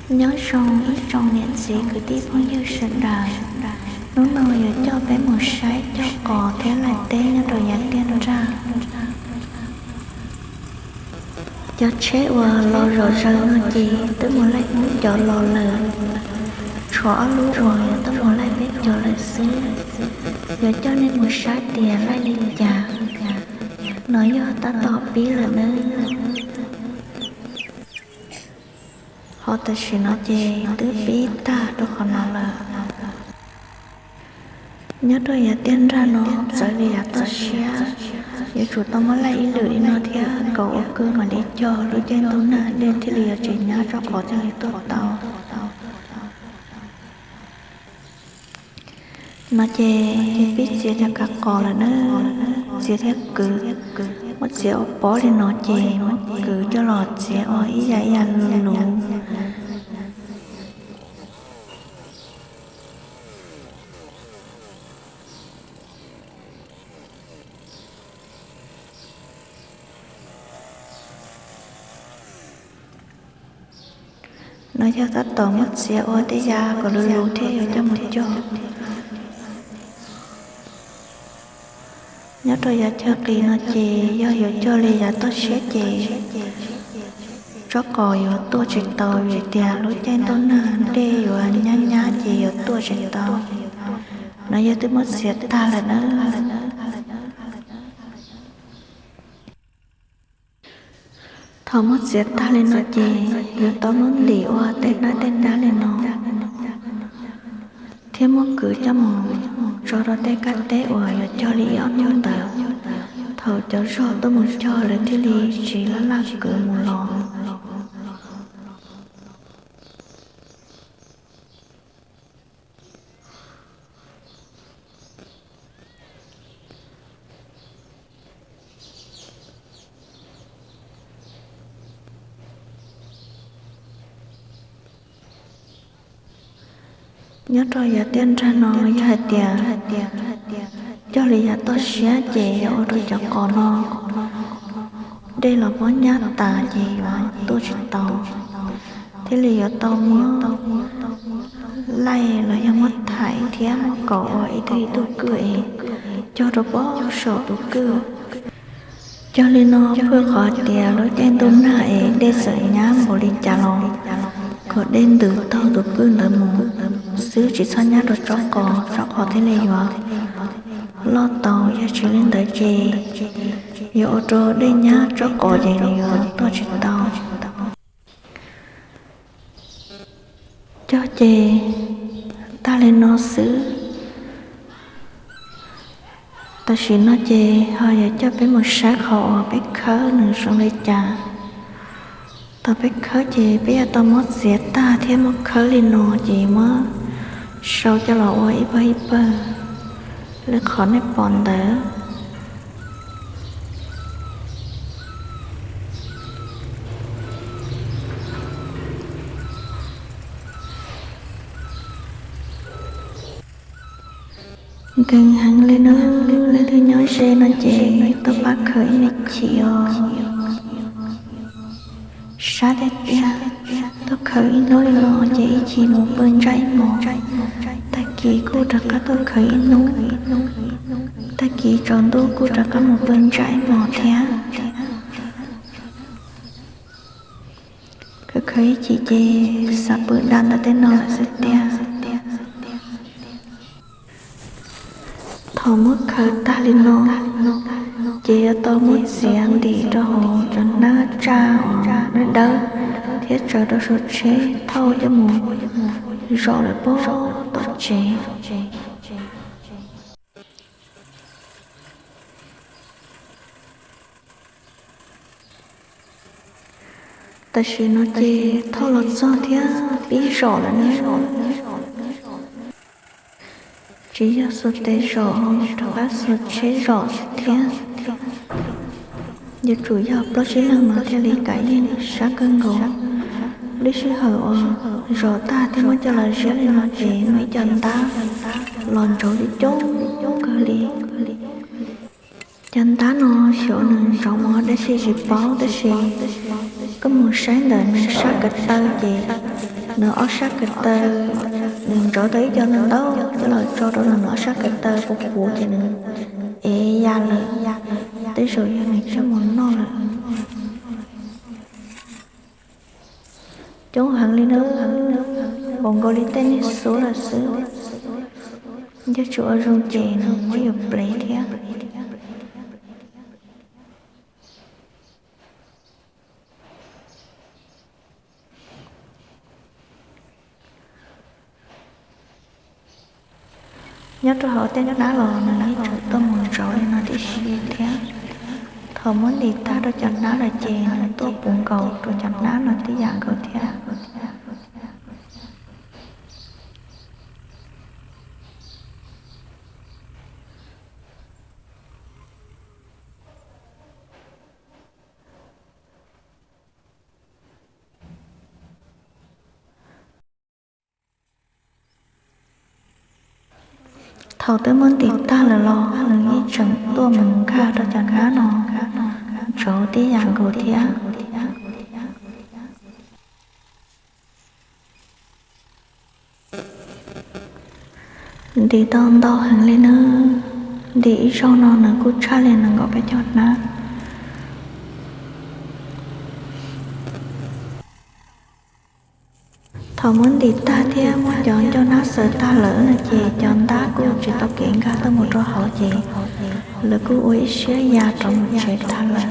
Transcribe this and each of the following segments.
Nyob zoo ib tsoom niam txiv kwv tij phooj ywg sawv daws, hnub no yuav coj peb mus saib cog qos thiab laij teb nyob rau yav tiaj nrag. Cov tsheb uas los zom zaws no ces twb mus laij peb caug los lawm, tshuav ob lub uas yuav tuaj mus laij peb caug lawm xwb. Yuav coj nej mus saib tias laij li cas. No yog tab tom pib lawm nawb. Ho tam sim no ces twb pib tag rau qhov no lawm. Nyob rau yav tiaj nrag no txawv li yav toj siab, yuav tsum tau muab laij ib lwm li no thiab nkaus ua kawg mam li cog lub caij ntuj nag dej thiaj li yuav tsis nyab tsob qos thiaj li tuaj tau. No ces pib txiav cov kav qos lawm na, txiav thiab kwv. Muab txiav ua pob li no ces muab kwv coj los txiav ua ib yam ib yam luv. No yog tab tom muab txiav ua tej yam kom luv luv thiab yuav coj mus cog. Nyob rau yav chaw qis no ces yog yuav cog li yav toj siab ces tsob qos yuav tuaj tsis tau vim tias lub caij ntuj nag dej yuav nyab nyab ces yuav tuaj tsis tau. No yog twb muab txiav tag lawm na. Thaum muab txiav tag li no ces yuav tau muab ntim ua tej hnab tej hnab li no, thiab muab kwv coj mus tso rau tej kab teb uas yuav cog li ib ob hnub ntawd. Thaum cov zog tuaj mus cog lawv thiaj li tsis laj laj kwv mus los. Nyob rau yav tiaj nrag no yog hais tias cog li yav toj siab ces yuav ua rau cov qos no dej los muab nyab tas ces yuav tuaj tsis tau, thiaj li yuav tau muab laij los yog muab thaim thiab muab kaum ua ib tug ib tug kwj es cog rau pem saum tus kwj. Cog li no pheej qhov tias lub caij ntuj nag es dej txawm nyab npaum li cas los kom dej ntws taug tus kwj ntawd mus xwb, tsis txhob nyab rau tsob qos, tsob qos thiaj li yuav loj tau. Yog tsis li ntawd ces yuav ua rau dej nyab tsob qos ces nws yuav tuaj tsis tau. Cog ces tag li no xwb. Tam sim no ces ho yuav coj peb mus saib qhov uas peb khawb nws zoo li cas. Thaum peb khawb ces peb yuav tau muab txiav tag thiab muab khawb li no ces muab sau coj los ua ib pawg ib pawg li qhov nej pom ntawd. Nkees heev li no, leej twg nyob ze no ces tuaj pab khaws ib me chim os. Sab tiag tiag, tuaj khaws ib hnub li no ces ib chim mus pw ntsaj ib hmos, tag kis kuj rov qab tuaj khaws ib hnub, tag kis tsaus ntuj kuj rov qab mus pw ntsaj ib hmos thiab. Khaws khaws ib chim ces xav pw dam ntawm tej no lawm xwb tiag. Thaum muab khaws tag li no, ces yuav tau muab txiav ntim rau hauv cov hnab tsaj uas dawb dawb thiab tsaws rau saum tsheb thauj coj mus zom lawm pem tom tsev. Tam sim no ces thauj los txog thiab pib zom lawm na. Tsis yog xuas tes zom, rov qab xuas tsheb zom xwb thiab. Yuav tsum yog plaub tsib leeg mas thiaj li kam yeej sab kawg nkaus. Lub sij hawm uas zom tag thiab muab coj los ziab li no ces muaj ib co ntab los ntsauv coob coob kawg li. Cov ntab no xyov nws ntsauv mov dab tsi tsis paub, tab sis koj mus saib ntawm nws sab ko taw ces Nws ob sab kawm taw, nws ntsawv tau ib co ntau ntau coj los tso rau nws ob sab kawm taw puv puv ces nws ev ya lawm. Tej zaum yog nws coj mus noj lawm. Coob heev li na, npaum nkaus li tej niag xuv lawm xwb. Yog tsis ua zoo ces nws muab yus plev thiab. Nyob rau hauv tej hnab los nws yeej tseem tuaj mus ntsauv li no tib si thiab. Thaum muab ntim tag rau cov hnab lawm ces nws tuaj puv nkaus rau cov hnab no tib yam nkaus thiab. Thaum twb muab ntim tag lawm los nws yeej tseem tuaj mus nkag rau cov hnab no ntsauv tib yam nkaus thiab. Ntim tau ntau heev li nawb, ntim ib zaug no nws kuj tshaj li nees nkaum peb caug hnab. Thaum muab ntim tag thiab muab cov ncauj hnab xaws tag lawm no ces cov ntab kuj tsis tau kev nkag tuaj mus rau hauv ces lawv kuj ua ib siab ya rov mus tsev tag lawm.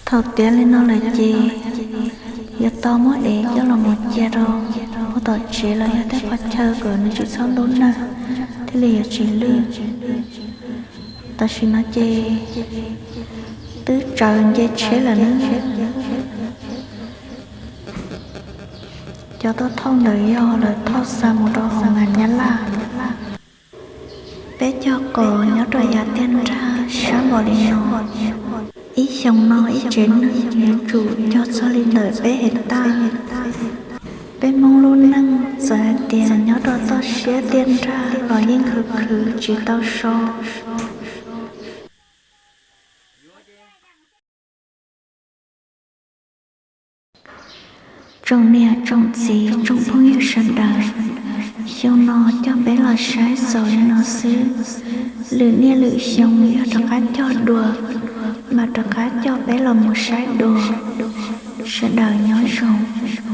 Thaum tiav li no lawm ces yuav tau muab ev coj los mus cia rau puag tom tsev los yog tej qhov chaw kom nws tsis txhob ntub nag thiaj li yuav tsis lwj. Tam sim no ces twb tsawv nce tsheb lawm nawb. Cov tuaj thauj ntawd yog lawv thauj xa mus rau hauv Nyab Laj. Peb cog qos nyob rau yav tiaj nrag sab npaum li no, ib xyoos no ib tsev neeg yuav tsum cog txog li ntawm peb hais tag. Peb Hmoob lub neej txawm hais tias nyob rau toj siab tiaj nrag los yeej khwv khwv tsis tau so. Tsoom niam tsoom txiv tsoom phooj ywg sawv daws, xyoo no coj peb los saib xaus li no xwb. Lwm niaj lwm xyoo yog rov qab cog dua, mam rov qab coj peb los mus saib dua. Sawv daws nyob zoo.